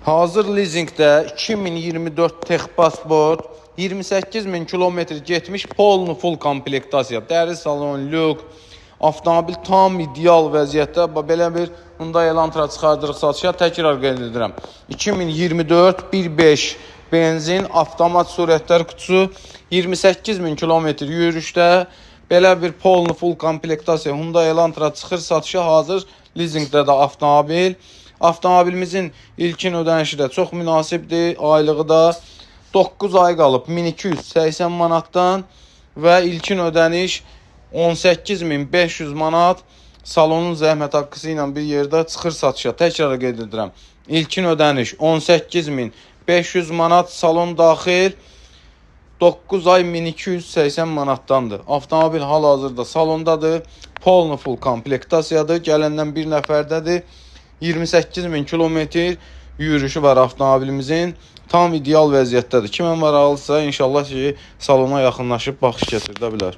Hazır lizinqdə 2024 texpasport 28.000 kilometr getmiş polnu full komplektasiya, dəri salon, lük, avtomobil tam ideal vəziyyətdə. Belə bir Hyundai Elantra çıxardırıq satışa. Təkrar qeyd edirəm. 2024 1.5 benzin, avtomat sürətlər qutusu, 28.000 kilometr yürüşdə belə bir polnu full komplektasiya Hyundai Elantra çıxır satışa, hazır lizinqdə də avtomobil. Avtomobilimizin ilkin ödənişi də çox münasibdir. Aylığı da 9 ay qalıb 1280 manatdan və ilkin ödəniş 18.500 manat salonun zəhmət haqqısı ilə bir yerdə çıxır satışa. Təkrar qeyd edirəm. İlkin ödəniş 18.500 manat, salon daxil 9 ay 1280 manatdandır. Avtomobil hal-hazırda salondadır. Polnu full komplektasiyadır. Gələndən bir nəfərdədir. 28.000 kilometr yürüyüşü var avtomobilimizin. Tam ideal vəziyyətdədir. Kimə maraqlıdırsa, inşallah ki, salona yaxınlaşıb baxış keçirdə bilər.